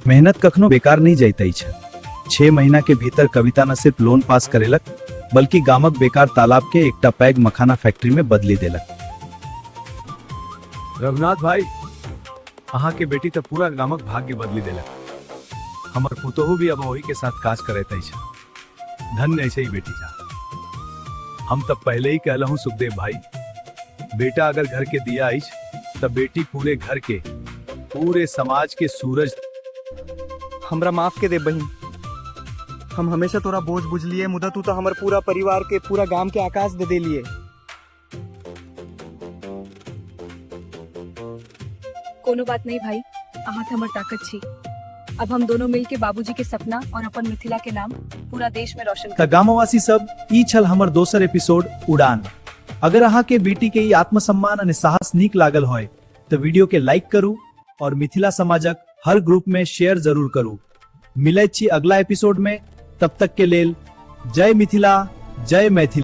मेहनत कखनो बेकार नहीं जाइत अछि। 6 महीना के भीतर कविता न सिर्फ लोन पास करेलक, बल्कि गामक बेकार तालाब के एकटा पैघ मखाना फैक्ट्री में बदली देलक। रघुनाथ भाई, अहाँ के बेटी तऽ पूरा गामक भाग्य बदली देलक। हमर पुतोहु भी अब ओही के साथ काज करैत अछि। धन्य अछि ई बेटी जा। हम तऽ पहले ही कहलहुँ सुखदेव भाई, बेटा अगर घर के दिया अछि तऽ बेटी पूरे घर के, पूरे समाज के सूरज। हमरा माफ के दे बहिन, हम हमेशा तोरा बोझ बुझलिए, मुदा तू तो हमर पूरा परिवार के, पूरा गाम के आकाश दे देलिए। कोनो बात नहीं भाई, अहाँ तऽ हमर ताकत छी। अब हम दोनों मिल के बाबूजी के सपना और अपन मिथिला के नाम पूरा देश में रोशन तऽ गामवासी सब, ई छल हमर दोसर एपिसोड उड़ान। अगर अहाँ के बेटी के ई आत्मसम्मान और साहस नीक लागल होय तऽ वीडियो के लाइक करू और मिथिला समाजक हर ग्रुप में शेयर जरूर करू। मिलैत छी अगला एपिसोड में, तब तक के लेल जय मिथिला, जय मैथिली।